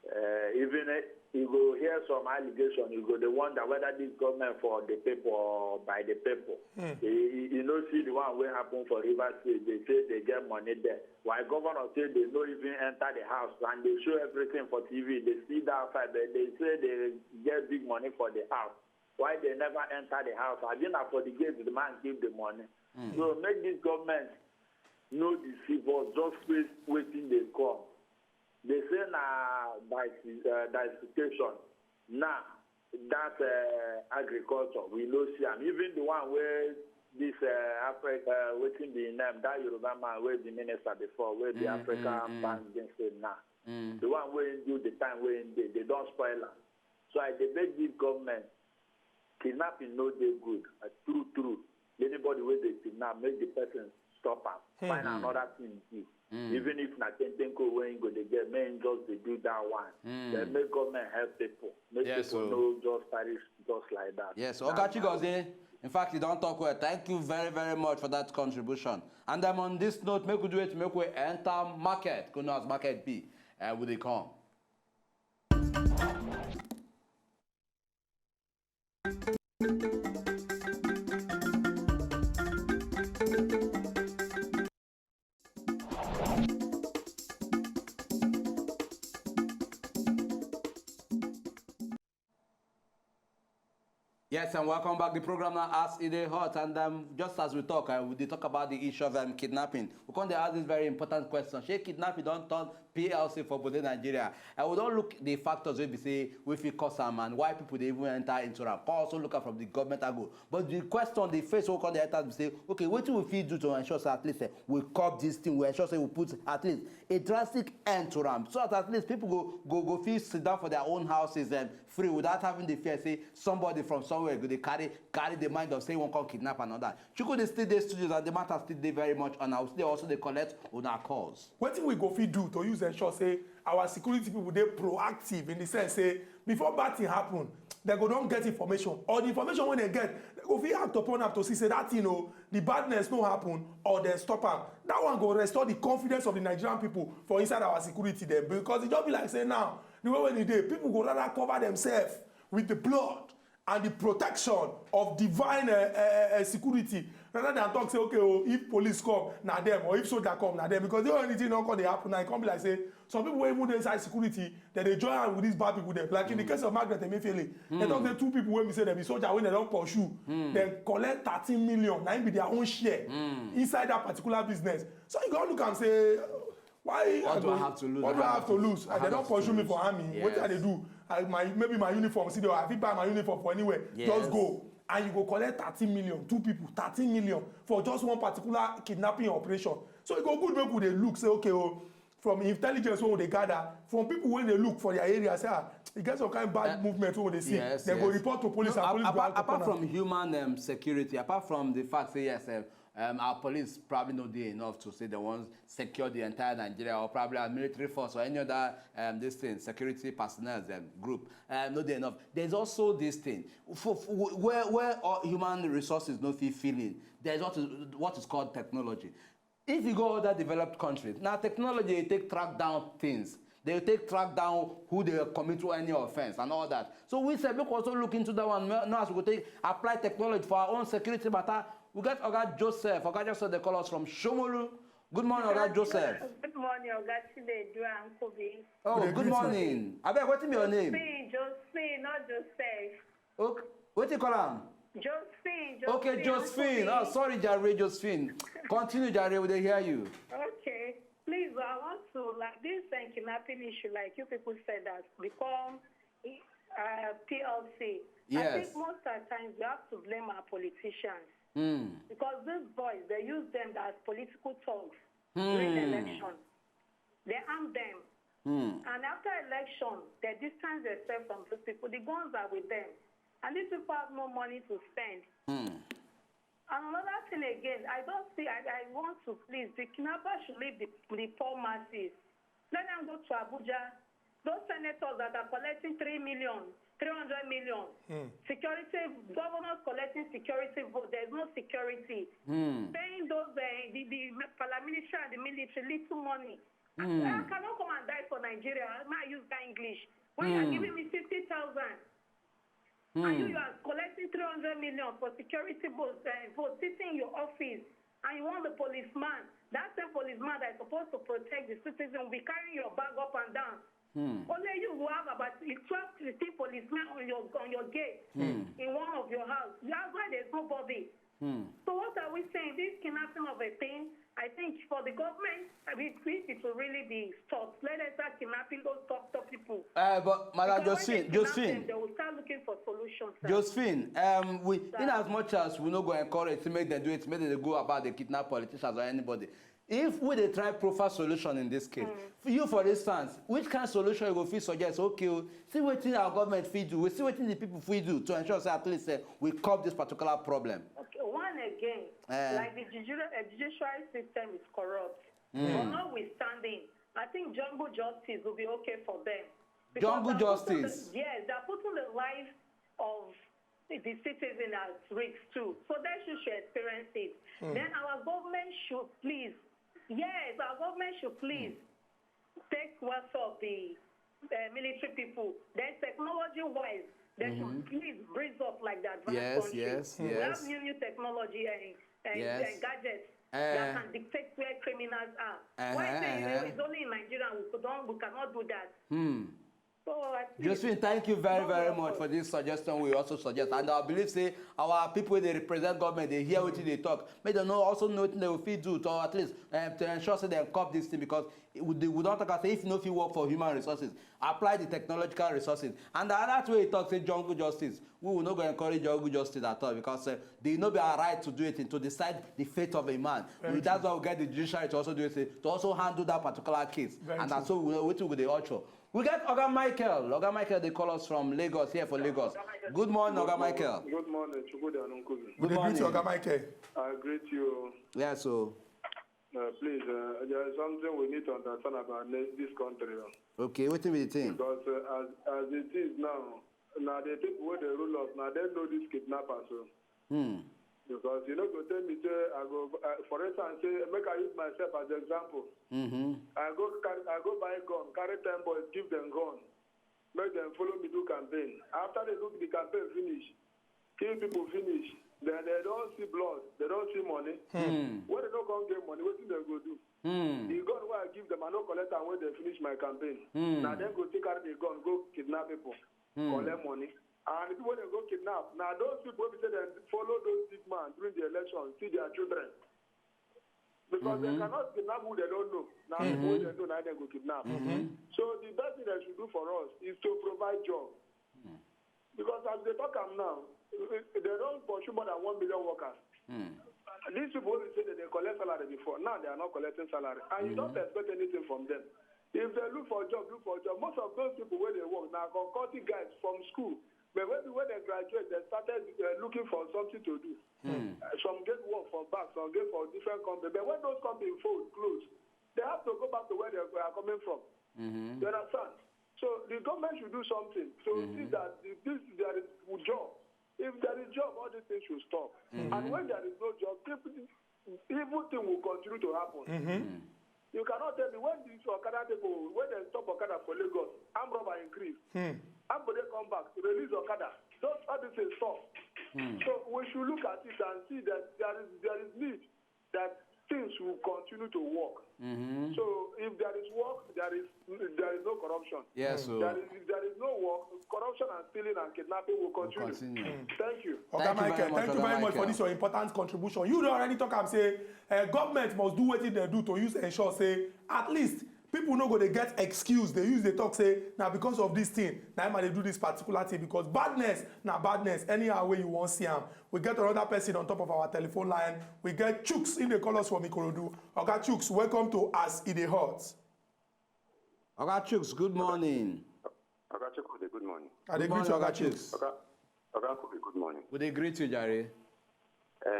Uh, even eh, you go hear some allegation, you go dey wonder whether this government for the people or by the people. You, you, you no see the one wey happen for Rivers State. They say they get money there. Why governor say they no even enter the house and they show everything for T V. They see that outside, but they say they get big money for the house. Why they never enter the house? Abi na for the gate the man give the money. So make this government no deceive us. Just wait, wetin dey come. They say na dis- uh, diversification. Now that uh, agriculture, we no see am. Even the one wey this uh, Africa, uh, wetin be im name, that Yoruba man wey be minister before, wey be African bank dey say now. The one wey im do the time wey im dey, they don spoil am. So I dey beg this government, kidnapping no dey good. Uh, true, true. Anybody wey dey kidnap, make the person stop am. Find another thing do. Even if na kentenko wey im go dey get, make im just dey do that one. Then make government help people. Make Yes, people so- no just perish just like that. Yes, That's Oga my- Chigozie, in fact, you don talk well. Thank you very, very much for that contribution. And then on this note, make we do it, make we enter market. Go know as market be. Uh, we dey come. Yes, and welcome back. The program now as e dey hot, and um, just as we talk, uh, we dey talk about the issue of um, kidnapping. We come dey ask this very important question: Shey kidnapping don turn P L C for Obodo Nigeria. And we don look the factors wey be say we fit cause am and why people dey even enter into am. Come also look am from the government angle. But the question, the face wey come dey enter be say, okay, wetin we fit do to ensure say at least eh, we curb this thing, we ensure say we put at least a drastic end to am, so that at least people go go go fit sit down for their own houses and free without having the fear say somebody from somewhere go dey carry carry the mind of say wan come kidnap another. Chukwudi still dey studios and the matter still dey very much on. I still dey also dey collect una calls. Wetin we go fit do to use ensure say our security people dey proactive in the sense say before bad thing happen, dem go don get information, or the information wey dem get, dem go fit act upon am to see say that thing o, the badness no happen, or dem stop am. That one go restore the confidence of the Nigerian people for inside our security dem, because e just be like say now the way wey e dey, people go rather cover themselves with the blood and the protection of divine uh, uh, uh, security, rather than talk say, okay, oh, if police come, na them, or if soldier come, na them, because the only thing don come dey happen now, e come be like say some people wey even dey inside security, dem dey join hand with these bad people dem. Like in the case of Margaret Emefiele, dem talk say two people wey be say dem be soldier wey dem don pursue, dem collect thirteen million, na im be their own share inside that particular business. So you go look am say, why What I do go, I have to lose? What do I have to lose? I They have don't to pursue me lose. For army. Wetin I dey Yes. do? I, my maybe my uniform. See, though, I fit buy my uniform for anywhere. Yes. Just go, and you go collect thirteen million. Two people, thirteen million for just one particular kidnapping operation. So e go good make we dey look say, okay, oh, from intelligence wey we dey gather, from people wey dey look for their area, say, ah, e get some kind bad Uh, movement wey we dey see. Yes, Dem go yes. report to police No, and ap- police go apart, act upon apart am. From human um, security, apart from the fact say yes, um, um, our police probably no dey enough to say they wan secure the entire Nigeria, or probably our military force or any other um, this thing, security personnel um, group, um, no dey enough. There's also this thing for, for where where all human resources no fit fill in. There's what is, what is called technology. If you go other developed countries, now technology dey take track down things. They take track down who they commit to any offense and all that. So we said, look, also look into that one. Now, as we go take apply technology for our own security matter, we get Oga Joseph. Oga Joseph, they call us from Shomolu. Good morning, Oga Joseph. Good morning, Oga Chinedu and Kobe. Oh, Good good evening, sir. Morning. Abeg, wetin be your name? Josephine, Josephine, not Joseph. Okay, wetin you call am? Josephine, Okay, Josephine, Josephine. Kobe. Oh, sorry, Jare, Josephine. Continue, Jare, we dey hear you. Okay. Please, I want to, like, this uh, kidnapping issue, like you people said, that become uh, P L C. I Yes. think most of the times we have to blame our politicians Mm. because these boys, they use them as political thugs during the Mm. election. They arm them. Mm. And after election, they distance themselves from those people. The guns are with them. And these people have no money to spend. Mm. And another thing again, I don't see, I, I want to please, the kidnappers should leave the, the poor masses. Let them go to Abuja. Those senators that are collecting three million, three hundred million, Hmm. security, governors collecting security vote, there's no security. Hmm. Paying those, uh, the, the paramilitary and the military little money. Hmm. I cannot come and die for Nigeria. I might use that English. When you're Hmm. giving me fifty thousand, and you, Hmm. you are collecting three hundred million for security votes, uh, votes, sitting in your office, and you want the policeman, that same policeman that is supposed to protect the citizen will be carrying your bag up and down. Hmm. Only you will have about twelve, fifteen policemen on your on your gate Hmm. in one of your house. That's why there's nobody. Hmm. So what are we saying? This kidnapping of a thing, I think for the government, I mean, if it will really be stopped, let us start kidnapping those doctor people. Uh, but Madam Because when Josephine, they kidnap them, Josephine, they will start looking for solutions, sir. Josephine, um, we, in Sir. as much as we no go encourage to make them do it, make them go about the kidnap politicians or anybody. If we dey try profile solution in this case, for you, for instance, which kind of solution you go fit suggest? Okay, oh, see wetin our government fit do, we see wetin the people fit do to ensure say at least eh, we curb this particular problem. Okay, one again, Eh. like the judicial, uh, judiciary system is corrupt. Mm. But notwithstanding, I think jungle justice will be okay for them. Because Jungle they're putting justice. The, yes, they're putting the life of the citizen at risk too. So they should, should experience it. Mm. Then our government should please, yes, our government should please take what's of the uh, military people. Then technology-wise, they should please breeze up like the advanced Yes, country. yes, We have yes. new, new technology and, and, Yes. and gadgets Eh. that can dictate where criminals are. Uh-huh, Why say uh-huh. it's only in Nigeria we could don't, we cannot do that? Hmm. So I think Josephine, thank you very, very much for this suggestion we also suggest. And I believe say our people wey dey represent government, they hear wetin they talk. Make dem know also know wetin they will fit do to at least um, to ensure say dem cop this thing because it would, we don talk am say if you no fit work for human resources, apply the technological resources. And the other thing wey he talk say jungle justice, we will not go encourage jungle justice at all because uh, they no be our right to do it to decide the fate of a man. That's why we get the judiciary to also do it to also handle that particular case. And that's so we wetin we go dey urge for. We get Oga Michael. Oga Michael, they call us from Lagos, here for Lagos. Good morning, Oga Michael. Good morning, Chukwudi and Nkuzi. We Good dey greet you, morning. Oga Michael. I greet you. Yeah, so Uh, please, uh, there is something we need to understand about ne- this country. Uh, Okay, wetin be the thing? Because uh, as, as it is now, now the people where they rule us, now they know these kidnappers. So. Hmm. Because you know, go tell me, say, I go, uh, for instance, say, make I use myself as example. Mm-hmm. I go, carry, I go buy gun, carry ten boys, give them gun, make them follow me do campaign. After they do the campaign finish, kill people finish, then they don't see blood, they don't see money. Hmm. When they don't come get money, what do they go do? Hmm. The gun where I give them, I no collect am when they finish my campaign. Hmm. Now then go take out the gun, go kidnap people, Hmm. collect money. And the people they go kidnap, now those people will be say they follow those big man during the election, see their children. Because mm-hmm. they cannot kidnap who they don't know. Now mm-hmm. who they know, now they go kidnap. Mm-hmm. So the best thing they should do for us is to provide job. Mm. Because as they talk am now, they don't pursue more than one million workers. Mm. These people will say that they collect salary before. Now they are not collecting salary. And mm-hmm. you don't expect anything from them. If they look for a job, look for a job. Most of those people where they work now, concocting guys from school. But when, when they graduate, they started uh, looking for something to do. Hmm. Uh, some get work for back, some get for different company. But when those companies fold, close, they have to go back to where they are coming from. Mm-hmm. You understand? So the government should do something. So mm-hmm. see that the, this there is job. If there is job, all these things should stop. Mm-hmm. And when there is no job, people, evil thing will continue to happen. Mm-hmm. You cannot tell me when these Okada people, when they stop Okada for Lagos, arm robber increase. Hmm. How go they come back? Release Okada. Those all these things stop. Hmm. So we should look at it and see that there is there is need that things will continue to work. Mm-hmm. So if there is work, there is there is no corruption. Yes, so there is if there is no work, corruption and stealing and kidnapping will continue. Continue. Thank you. Oga Thank you Michael, very much, thank you Oga very much for Michael. This your important contribution. You don already talk am say uh, government must do wetin dem do to use ensure say at least people no go dey get excuse dey use dey talk say na because of this thing na im I dey do this particular thing because badness na badness anyhow wey you wan see am. We get another person on top of our telephone line. We get Chuks in the call us from Ikorodu. Oga Chuks, welcome to As E Dey Hot. Oga Chuks, good morning. Oga Chukwudi, good morning. I dey Good greet you, morning, Oga Oga Chuks. Chuks. Oga, Oga Chukwudi, good morning. We dey greet you, Jare. Uh,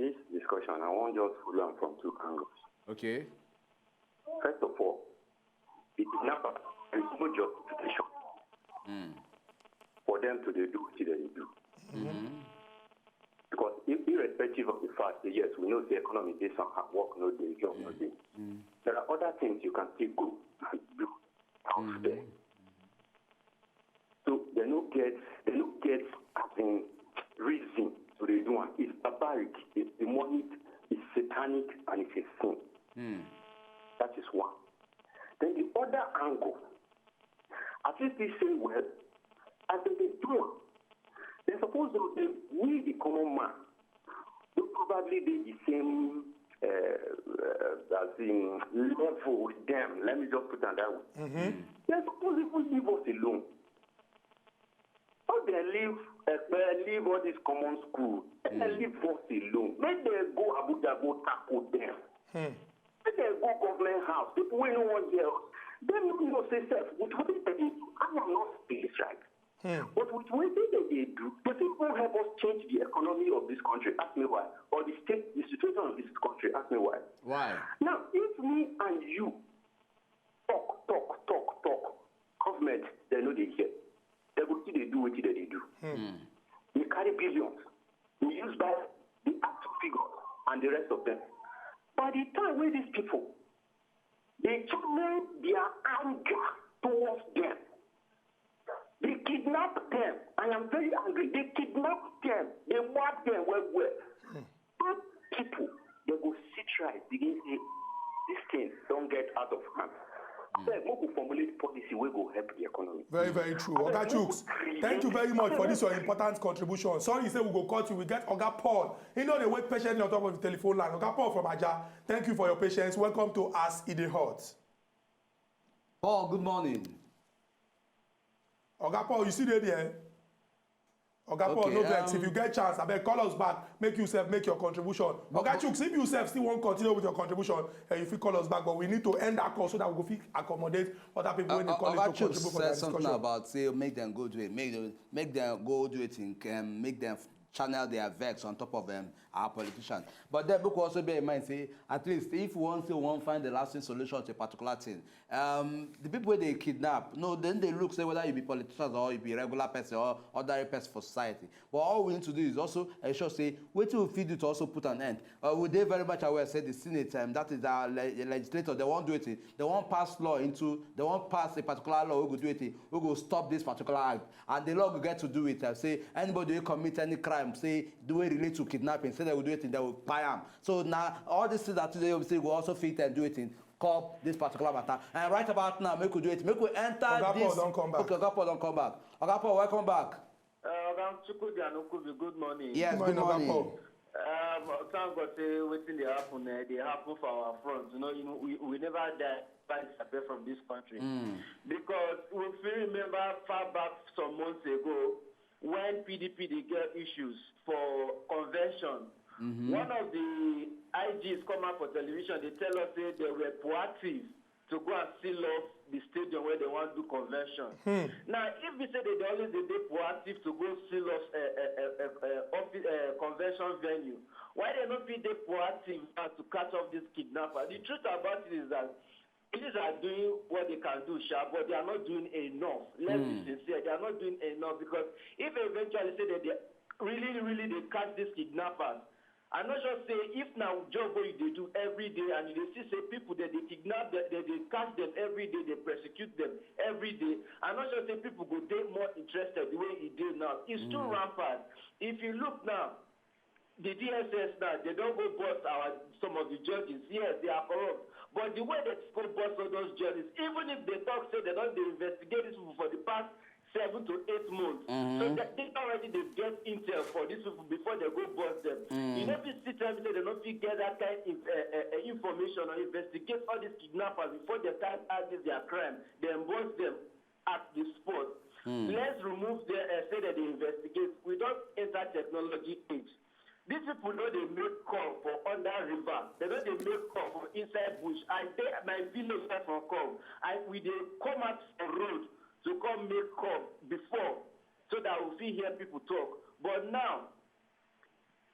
this discussion, I wan just follow am from two angles. Okay. First of all, the kidnapper, there is no justification Mm. for them to dey do wetin dem dey do. Mm-hmm. Because if, irrespective of the fact that yes, we know the economy dey somehow, work no dey, job no dey. Mm. There are other things you can still go and do out Mm. there. So they no get they no get as in reason to dey do am. It's barbaric, it's demonic, it's satanic, and it's a sin. Mm. That is one. Then the other angle, as if they say, well, as they dey do am, they suppose to dey we the common man. They probably dey the same uh, uh, as in level with them. Let me just put it that way. Mm-hmm. They suppose even leave us alone. How they leave uh, leave all this common school? Mm. They leave us alone. Make they go Abuja go tackle them. Hmm. Make they go government house. People wey no wan hear us. Dem no know say self with wetin dem dey do. I am not this right. Hmm. But with wetin dem dey do, dem fit go help us change the economy of this country. Ask me why. Or the state, the situation of this country. Ask me why. Why? Now, if me and you talk, talk, talk, talk, government dem no dey hear. Dem go still dey do wetin dem dey do. Hmm. They carry billions. They use by the act figure and the rest of them. By the time wey these people dey channel their anger towards them, they kidnap them. I am very angry. They kidnap them. They mad them well well. Bad people, they go see try begin say this thing don get out of hand. Abeg, make we formulate policy wey go help the economy. Very, very true. Oga Chuks, thank you very much for this your important contribution. Sorry, say we go cut you. We get Oga Paul. He know they wait patiently on top of the telephone line. Oga Paul from Aja, thank you for your patience. Welcome to As E Dey Hot. Paul, good morning. Oga Paul, you see there there? Oga Paul, Okay, no vex. If um, you get chance, abeg call us back. Make yourself make your contribution. Oga Chuks, if yourself still wan continue with your contribution, eh, you fit call us back, but we need to end that call so that we go fit accommodate other people when they call Oga in to Chuks contribute for their said something discussion. About say make them go do it, make them make them go do it in um, make them channel their vex on top of um, our politicians. But then people also bear in mind say at least if one say one find the lasting solution to a particular thing, um, the people wey dey kidnap, no, then they look say whether you be politicians or you be regular person or ordinary person for society. But all we need to do is also ensure say wetin we fit do to also put an end. Uh, we dey very much aware say the Senate, um, that is our le- legislator, they wan do it. They wan pass law into, they wan pass a particular law wey go do it, wey go stop this particular act. And the law go get to do it. Uh, say anybody wey commit any crime, say the way relate to kidnapping, say they go do it, they will buy am. So now all these things that today we say we also fit and do it in curb this particular matter. And right about now, make we do it. Make we enter Oga Paul this. Don come back. Okay, Oga Paul don come back. Oga Paul, welcome back. Uh, Oga Chukwudi Anukubi, good morning. Yes, Morning, good Oga morning. Paul. Um, thank God say wetin dey happen, eh, dey happen for our front. You know, you know, we, we never die, but disappear from this country. Because if you remember far back some months ago, when P D P dey get issues for convention, one of the I Gs come out for television, they tell us say they were proactive to go and seal off the stadium where they wan do convention. Now, if we say they dey always dey dey proactive to go seal off uh, uh, uh, uh, office, uh, convention venue, why they no fit dey proactive now to catch off this kidnapper? The truth about it is that police are doing what they can do, sha, but they are not doing enough. Let's be sincere, they are not doing enough, because if eventually say that they really, really they catch these kidnappers, I'm not sure say if now job wey you dey do every day and you dey see say people that they kidnap, that they, they catch them every day, they prosecute them every day. I'm not sure say people go dey more interested the way e dey now. It's too rampant. If you look now, the D S S now, they don go bust our some of the judges. Yes, they are corrupt, but the way they go bust all those judges, even if they talk say they don dey investigate these people for the past seven to eight months. So that they already they get intel for these people before they go bust them. You know, this still tell me say they no fit get that kind of uh, uh, uh, information or investigate all these kidnappers before they time out this their crime. Then bust them at the spot. Let's remove them and say that they investigate. We don't enter technology age. These people know they make call for under river. They know they make call for inside bush. I dey my village right from call. I we dey come out for road to come make call before so that we fit hear people talk. But now,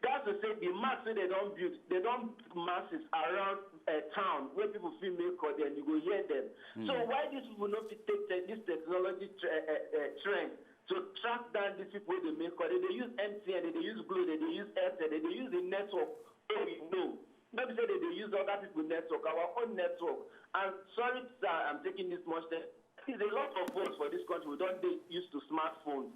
that's to say the mass wey they don build, they don build masses around a town where people fit make call, then you go hear them. So why these people no fit take te- this technology tre- uh, uh, trend to track down these people wey dey make call? They dey use M T N, they dey use Glo, they dey use Airtel, they dey use the network wey we know. No be say they dey use other people network, our own network. And sorry, sir, I'm taking this much time. There's a lot of us for this country, we don't dey used to smartphones.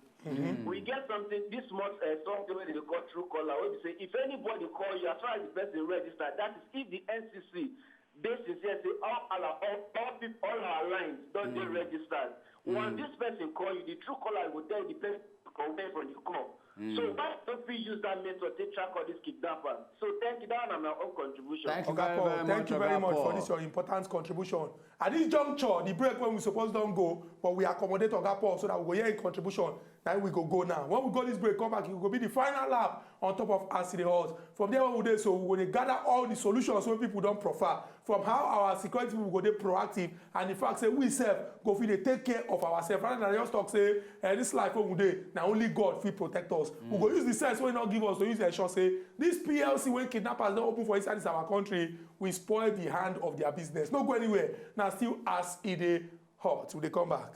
We get something this month, uh, something wey they call Truecaller. Wey be say if anybody call you, as far as the person register, that is if the N C C dey sincere say all our all, all people all our lines don dey registered. Once this person call you, the Truecaller go tell the person to come away from the call. So why don't we use that method to track all these kidnappers? So thank you. That one na my own contribution. Thank you Oga very, Paul, very thank much, you very Oga much for Paul. This your important contribution. At this juncture, the break when we suppose don go, but we accommodate Oga Paul so that we go hear his contribution. Now we go go now. When we go this break, come back, it go be the final lap on top of As E Dey Hot. From there, when we dey so, we go dey gather all the solutions wey people don proffer, from how our security people go dey proactive, and the fact say we sef go fit dey take care of ourselves, rather than just talk say, eh, this life wey we dey, na only God fit protect us. We go use the sense wey no give us to use ensure say this P L C wey kidnappers don open for inside this our country, we spoil the hand of their business. No go anywhere. Na still As E Dey Hot. We dey come back.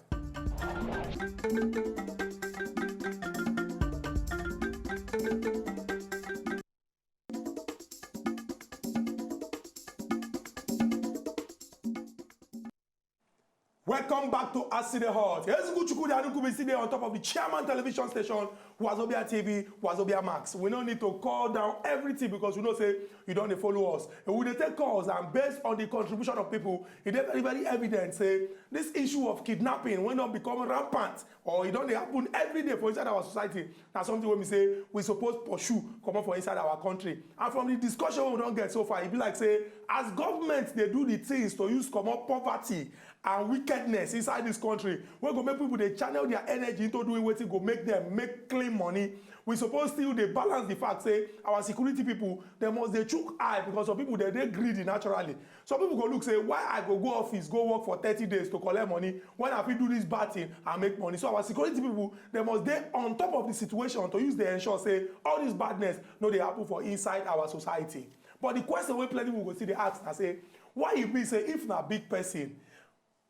Welcome back to As E Dey Hot. Ezechukwu Chukwudi Anukubi still dey on top of the Chairman Television Station Wazobia T V, Wazobia Max. We no need to call down everything because we know say you don dey follow us. And we dey take calls, and based on the contribution of people, e dey very, very evident say this issue of kidnapping wey don become rampant, or e don dey happen every day for inside our society, na something wey be say we suppose pursue comot for inside our country. And from the discussion wey we don get so far, e be like say as government dey do the things to use comot poverty and wickedness inside this country, wey go make people dey channel their energy into doing wetin go make them make clean money, we suppose still dey balance the fact say our security people, dem must dey chook eye, because some people, dem dey greedy naturally. Some people go look say, "Why I go go office, go work for thirty days to collect money, when I fit do this bad thing and make money?" So our security people, dem must dey on top of the situation to use dey ensure say all this badness no dey happen for inside our society. But the question wey plenty people go still dey ask na say, why e be say if na big person,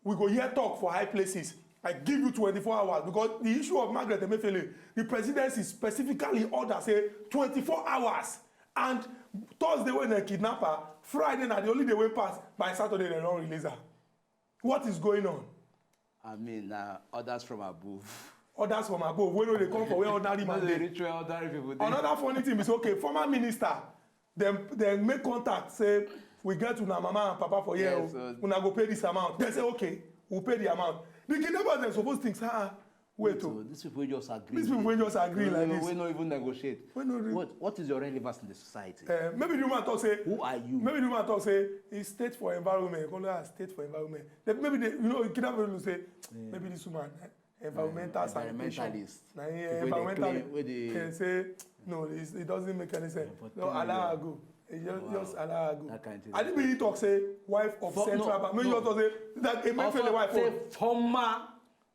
we go hear talk for high places, "I give you twenty-four hours," because the issue of Margaret Emefiele, the presidency specifically order say twenty-four hours, and Thursday when dem kidnap her, Friday na the only day wey pass, by Saturday dem don release her. What is going on? I mean, uh, orders from above. Orders from above wey no dey come for where ordinary man dey. Reach where ordinary people dey. Another funny thing is, okay, former minister, dem dem make contact say, "We get una mama and papa for here, Yes, o. So Una go pay this amount." Dem say, "Okay, we pay the amount." The kidnappers dem suppose think say, "Ah, wait, So o, these people wey just agree. These people wey just agree We like no- this." We no even negotiate. We no re- What What is your relevance in the society? Eh, maybe the woman talk say, Who are you? Maybe the woman talk say it's state for environment. Call her state for environment. Then maybe they, you know, kidnapper will say, "Maybe this woman, eh, environmental sanitation." Environmentalist. Na him, eh, People wey dey environmental. Claim, wey dey Can say, "No, it's, it doesn't make any sense." But No, tell allow you- her go. It's just, Wow. just allow her go. That kind thing. I think he talk say wife of For- Central no, Bank. Maybe no. You talk say that Emefiele Also, wife. Say Oh. Former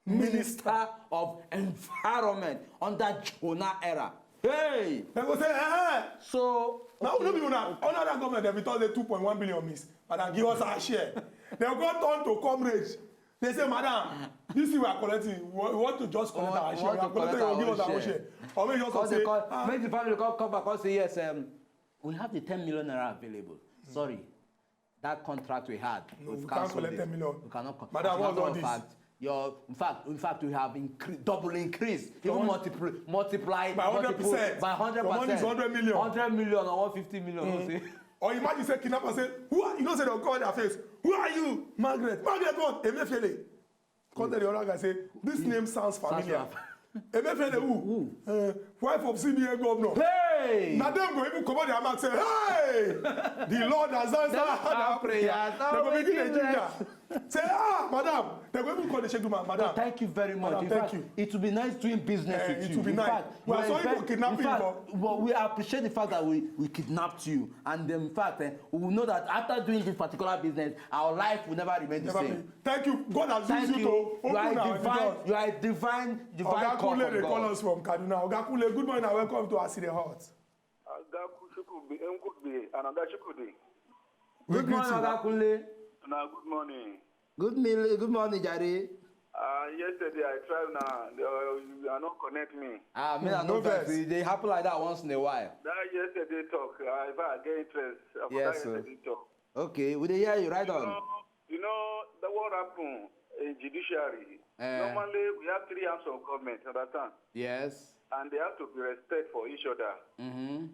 Minister of Environment under Jonah era. Hey! Dem go say, "Eh, eh." So Now, no be una, under that government, dem be talk say two point one billion miss. Madam, give us our share. Dem go turn to comrades. They say, "Madam, this thing we are collecting, we wa- we want to just collect We our want share. We to are collecting, collect we give our us our share. Share." Or maybe you Call also the say, call, "Ah, make the family come, come back and say, "Yes, um, we have the ten million naira available. Sorry, that contract we had, No, we've we can't cancelled collect it. ten million. We cannot co- Madam, As a what's matter all of this?" Fact, your, in fact, in fact, we have incre- double increase, even want- multiply, multiply By hundred percent. by hundred percent. Your money is hundred million. Hundred million or one fifty million. You see? Or imagine say kidnapper say, "Who are," you know say dem cover their face. "Who are you?" "Margaret." "Margaret what?" "Emefiele." Come tell the other guy say, "This name sounds familiar." "Emefiele who?" "Eh, wife of C B N governor." Hey! Na dem go even comot their mouth say, "Hey! The Lord has answered That's our our prayer." prayers. Dem go Our begin dey wickedness. Ginger. Say, "Ah, madam." Dem go even call the shege man, "Madam." Thank you very much. Madam, In thank fact, you. It would be nice doing business Eh, with it you. would be In nice. Fact, We are we sorry for expect- kidnapping in fact, you, But we appreciate the fact that we, we kidnapped you. And in fact, eh, we know that after doing this particular business, our life will never remain the Never same. be. Thank you. God has Thank used you you. to You are open a our divine. doors. You are a divine, divine Oga call Kunle from dey call God. Us from Kaduna. Oga Kunle, good morning and welcome to Asile Hot. Agaku Chukwubi, Nkwubi, and Ada Chukwudi. Good morning, Oga Kunle. Now, good morning. Good morning, good morning, Jare. Uh, yesterday I tried now. Uh, you are not connect me. Ah, me, I No know that vex. e dey happen like that once in a while. That yesterday talk, uh, if I get interest, I Yes, that sir. Yesterday talk. Okay, we dey hear you. Right You on. know, you know the what happened in judiciary. Eh. Normally, we have three arms of government, understand? Yes. And they have to be respect for each other. Mm-hmm.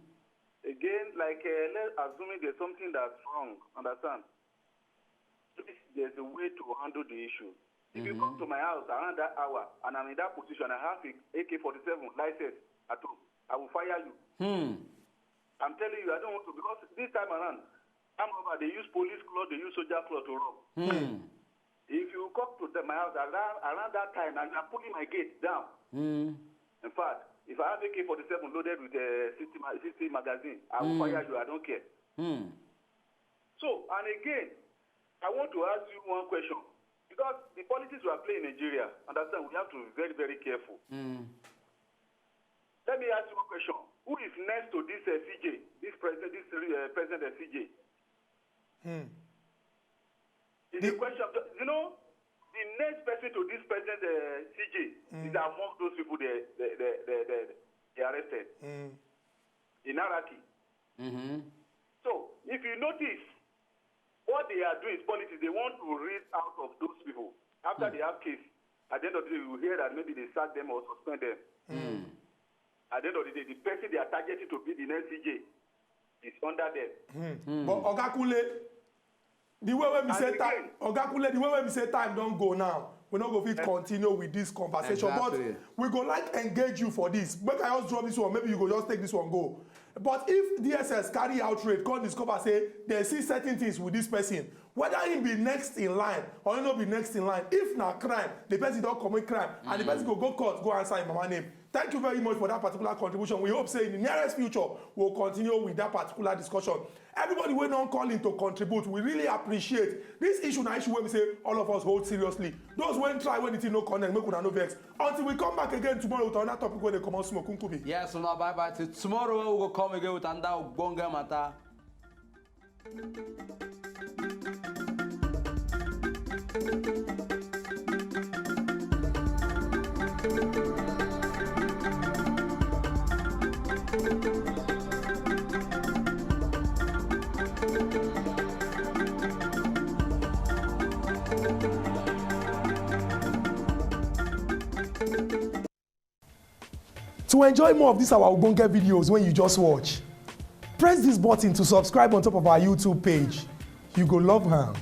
Again, like uh, let's assuming there's something that's wrong, understand? Please, there's a way to handle the issue. If you come to my house around that hour and I'm in that position, I have a A K forty-seven license at home, I will fire you. Hmm. I'm telling you, I don't want to, because this time around, I'm over. They use police cloth, they use soldier cloth to rob. Hmm. If you come to the, my house around, around that time and you are pulling my gate down, Hmm. in fact, if I have A K forty-seven loaded with a sixty, ma- sixty magazine, I will Mm. fire you. I don't care. Hmm. So, and again, I want to ask you one question. Because the politics we are playing in Nigeria, understand, we have to be very, very careful. Hmm. Let me ask you one question. Who is next to this uh, C J? This president, this uh, president uh, C J? Hmm. It's The- a question. Of, you know, the next person to this president uh, C J Mm. is among those people they they they they, they, they arrested Hmm. in Araki. Mm-hmm. So if you notice, what they are doing is politics. They want to raise out of those people. After they have case, at the end of the day, you hear that maybe they sack them or suspend them. Hmm. At the end of the day, the person they are targeting to be the next C J is under them. But Oga Kunle, the way wey we And say time, again- Oga Kunle, the way wey we say time don go now, we no go fit continue with this conversation. Exactly. But we go like engage you for this. Make I just drop this one. Maybe you go just take this one go. But if D S S carry out raid, come discover say they see certain things with this person, whether he be next in line or he no be next in line, if na crime, the person don commit crime and the person go go court go answer him mama name. Thank you very much for that particular contribution. We hope say in the nearest future we'll continue with that particular discussion. Everybody wey don call in to contribute, we really appreciate this issue. Na issue wey we say all of us hold seriously. Those wey try when the thing no connect, make una no vex. Until we come back again tomorrow with another topic wey dey comot smoke, Nkubi. Yes, so now bye bye till tomorrow when we go come again with another ogbonge matter. To enjoy more of these our ogbonge videos when you just watch, press this button to subscribe on top of our YouTube page. You go love am.